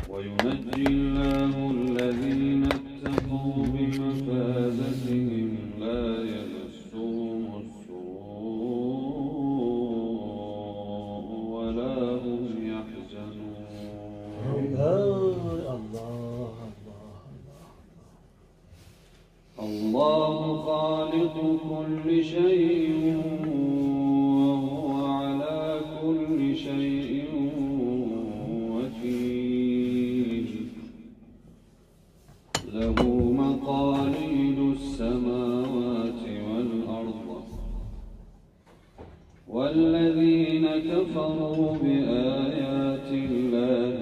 وينجي الله الذين اتقوا بمفازتهم لا يمسهم السوء ولا هم يحزنون. الله الله الله خالق كل شيء وهو على كل شيء وكيل. له مقاليد السماوات والأرض والذين كفروا بآيات الله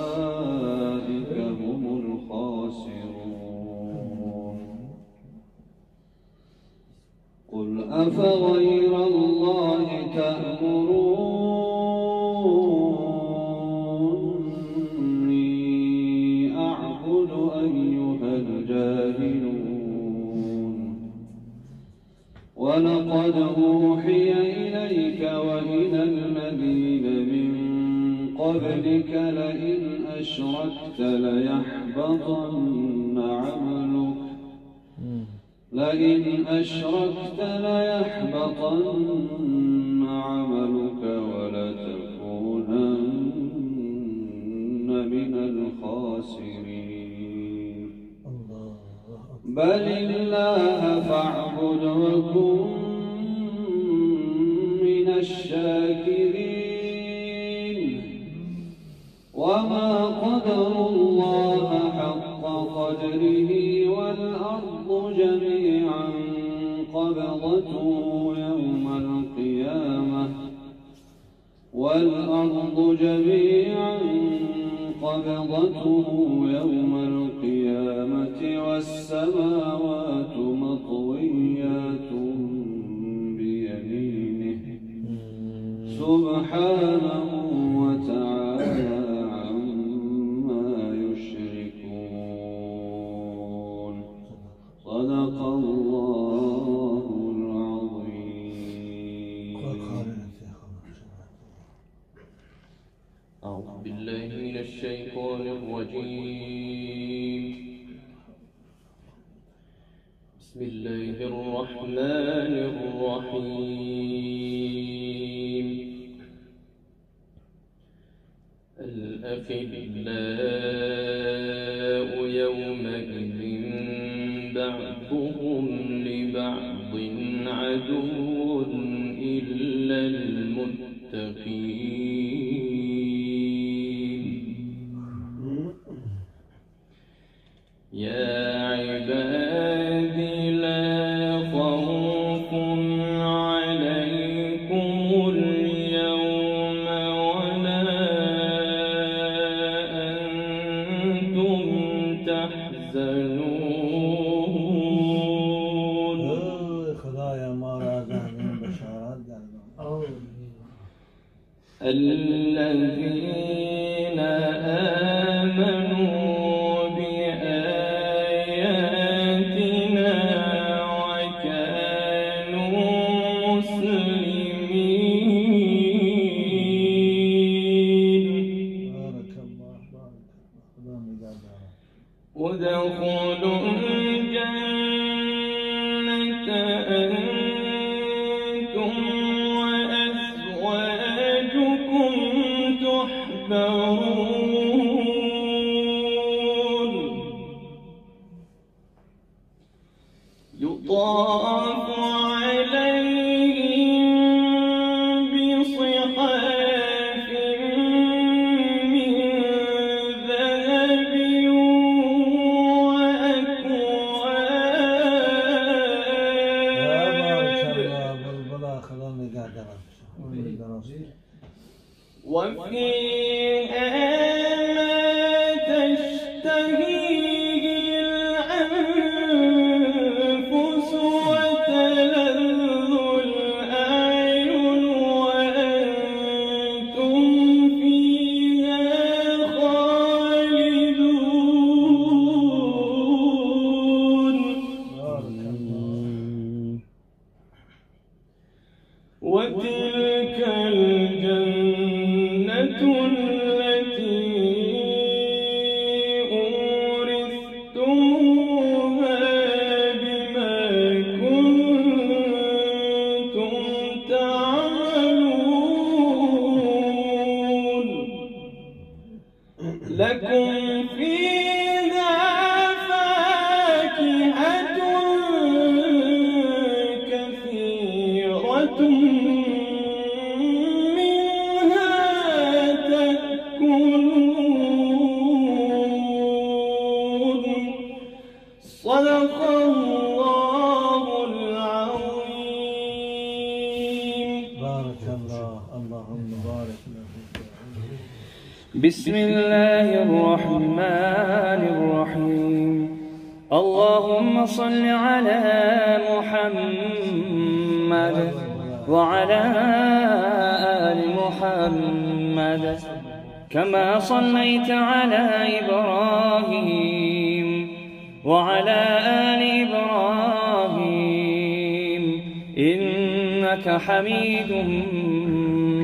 أولئك هم الخاسرون. قل أفغير الله تأمروني أعبد أيها الجاهلون. ولقد أوحي إليك وإلى الذين من قبلك لئن أشركت ليحبطن عملك لئن أشركت ليحبطن عملك ولتكونن من الخاسرين. بل الله فاعبد وكن من الشاكرين. وما قدروا الله حق قدره والأرض جميعا قبضته يوم القيامة والأرض جميعا قبضته يوم القيامة والسماوات مطويات بيمينه سبحانه وتعالى عما يشركون. صدق الله العظيم. أعوذ بالله من الشيطان الرجيم. بسم الله الرحمن الرحيم. الأخلاء يومئذ بعضهم لبعض عدو إلا المتقين. يا عباد لا خوف عليكم اليوم ولا أنتم تحزنون. الذين آمنوا بآياتنا وكانوا مسلمين. ادخلوا الجنة أنتم وأزواجكم تحبرون. يطاف عليهم بصحاف من ذهب وأكواب وفيها ما تشتهيه الأنفس وتلذ الأعين وأنتم فيها خالدون. وتلك الجنة التي أورثتموها بما كنتم تعملون. لكم فيها فاكهة كثيرة منها تأكلون. صدق الله العظيم. بارك الله. اللهم بارك له. بسم الله الرحمن الرحيم. اللهم صل على محمد وعلى آل محمد كما صليت على إبراهيم وعلى آل إبراهيم إنك حميد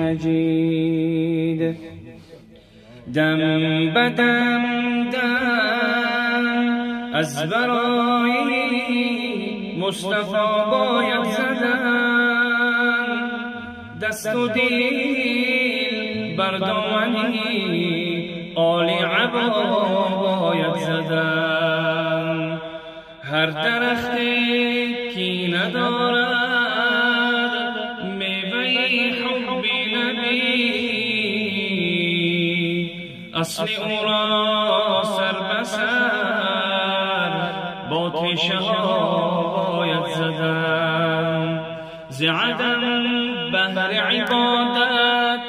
مجيد. دم بدم دم از برای مصطفی باید زدن، دست و دل بر دامنی آل عبا باید زدن. هر درختی کی ندارد میوه حب نبی، اصل او را سر به سر با تیشه ها باید زدن. ز عدم بهر عبادت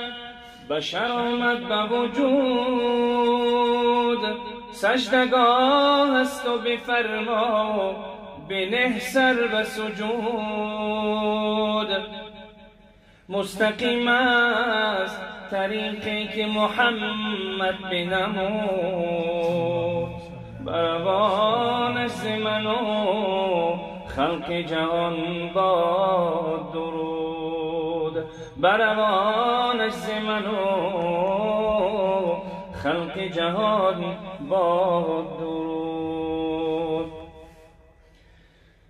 بشر آمد به وجود، سجدگاه است و بفرما بنه سر به سجود. مستقیم است طریقی که محمد بنمود، بروانش ز من و خلق جهان باد درود. بروانش ز من و خلق جهان باد درود.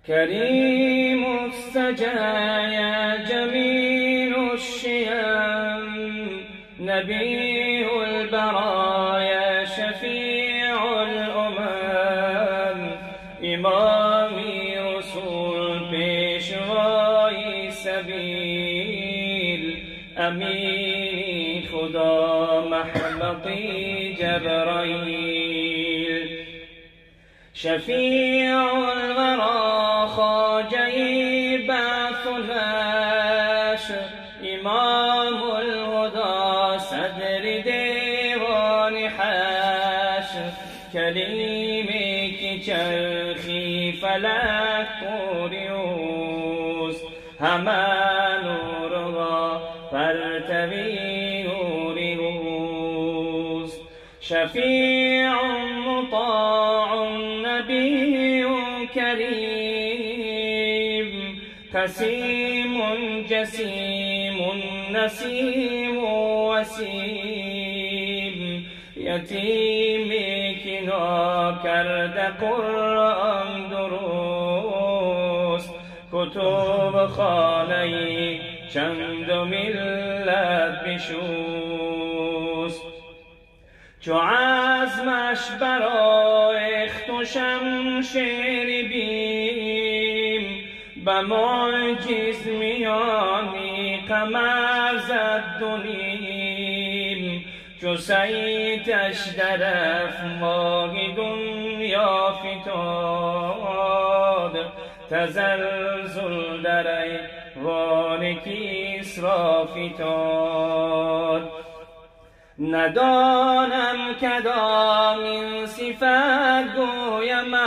کریم السجایا جمیل الشیم، نبی البرایا شفیع الامم، امامی رسول پیشوای سبیل، امینی خدا محبطی جبرائیل، شفیع الورا خواجه بعث و نشر، امام الهدی صدر دیوان حشر، کلیمی که چرخی فلک کوریوست، همه نور را پرتوی نور اوست. شفیع مطاع نبی کریم، قسیم جسیم نسیم وسیم، یتیمی که ناکرده قرآن درست، کتب خانه چند ملت بشوست. چو عزمش برآویخت و شمشیر بیم، به معجز میانی قمر زد دو نیم. چو صیتش در افواه دنیا فتاد، تزلزل در ایوان کسری فتاد. ندانم کدام این صفت گویمت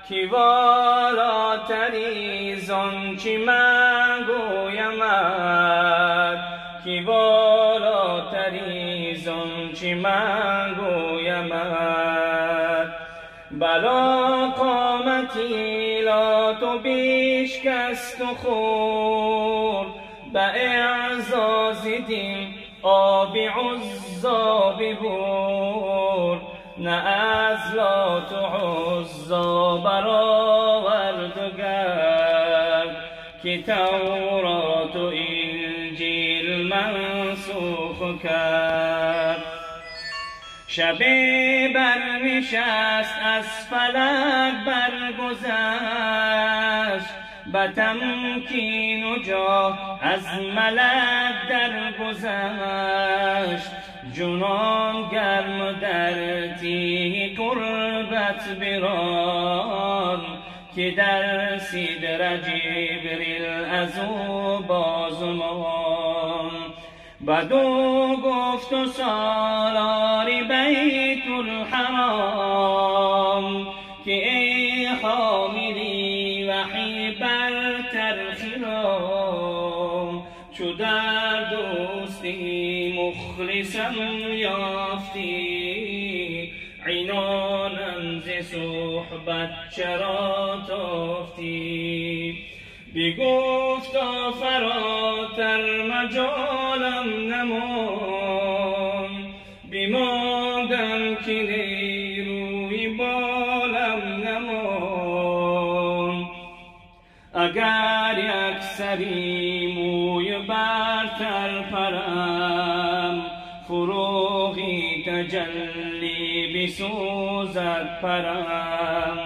کی والاتری زان چی من گویمت کی والاتری زان چی من گویمت بلا قامتی لا تو بیشکست و خور به اعزاز دین آب عزا ببور نه از لات و عزا برآورد و گرد که تورات و انجیل منسوخ کرد. شب برنشست از فلک برگذشت به تمکین و جاه از ملک درگذشت. جنان گرم در تیه قربت بران که در سدر جبریل از او بازمان. بدو گفت و سالار بیت الحرام که ای حاملی وحی برتر خرام چو در دوستی مخلصم یافتی عنانم ز صحبت چرا تافتی. بگفتا فراتر مجالم نمان بماندم که نیروی بالم نمان. اگر یک سری موی برتر پرم فروغی تجلی بسوزد پرم.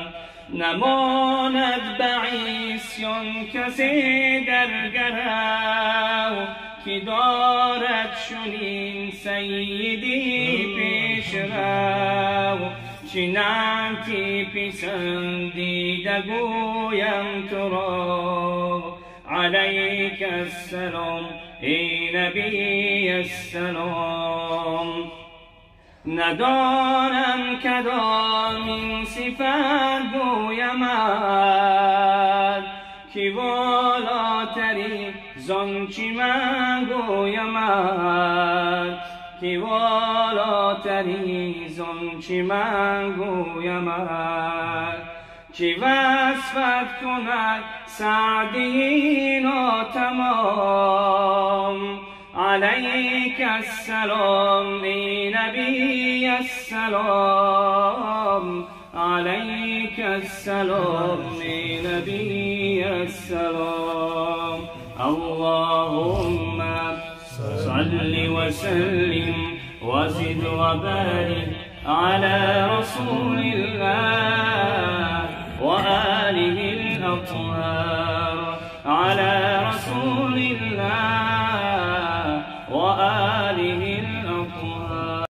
نماند به عیسیان کسی در گرو که دارد چنین سیدی پیشرو. چه نعتی پسندیده گویم تو را علیک السلام ای نبی السلام. ندانم کدام این صفت گویمت که والاتری زان چی من گویمت که والاتری زان چی من گویمت. چی وصفت کند سعدی ناتمام علیک السلام ای نبی السلام علیک السلام ای نبی السلام. اللهم صل وسلم وزد وبارك على رسول الله وآله الأطهار على